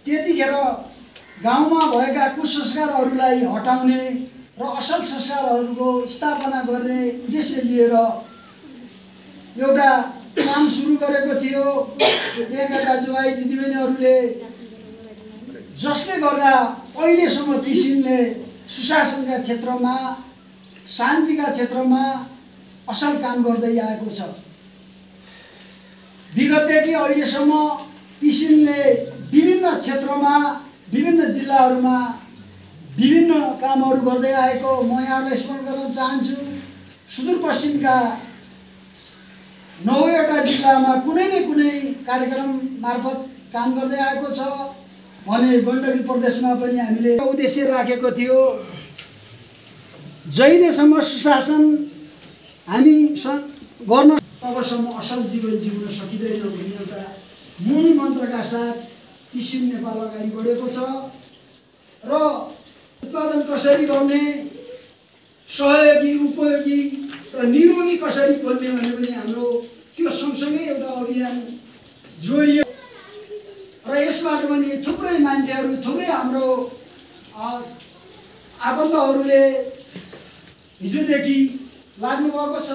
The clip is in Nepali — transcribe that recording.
त्यतिखेर गाउँमा भएका कुसंस्कारहरूलाई हटाउने र असल संस्कारहरूको स्थापना गर्ने उद्देश्य लिएर एउटा काम सुरु गरेको थियो। त्यहाँका दाजुभाइ दिदीबहिनीहरूले जसले गर्दा अहिलेसम्म किसिमले सुशासनका क्षेत्रमा शान्तिका क्षेत्रमा असल काम गर्दै आएको छ। विगतदेखि अहिलेसम्म किसिमले विभिन्न क्षेत्रमा विभिन्न जिल्लाहरूमा विभिन्न कामहरू गर्दै आएको म यहाँलाई स्मरण गर्न चाहन्छु। सुदूरपश्चिमका 9वटा जिल्लामा कुनै न कुनै कार्यक्रम मार्फत काम गर्दै आएको छ भने गण्डकी प्रदेशमा पनि हामीले उद्देश्य राखेको थियो। जहिलेसम्म सुशासन हामी गर्न तबसम्म असल जीवन जिउन सकिँदैन भन्ने एउटा मूल मन्त्रका साथ किसिम नेपाल अगाडि बढेको छ र उत्पादन कसरी गर्ने, सहयोगी, उपयोगी र निरोगी कसरी बोल्ने भन्ने पनि हाम्रो त्यो सँगसँगै एउटा अभियान जोडियो र यसबाट पनि थुप्रै मान्छेहरू, थुप्रै हाम्रो आफन्तहरूले हिजोदेखि लाग्नु भएको छ।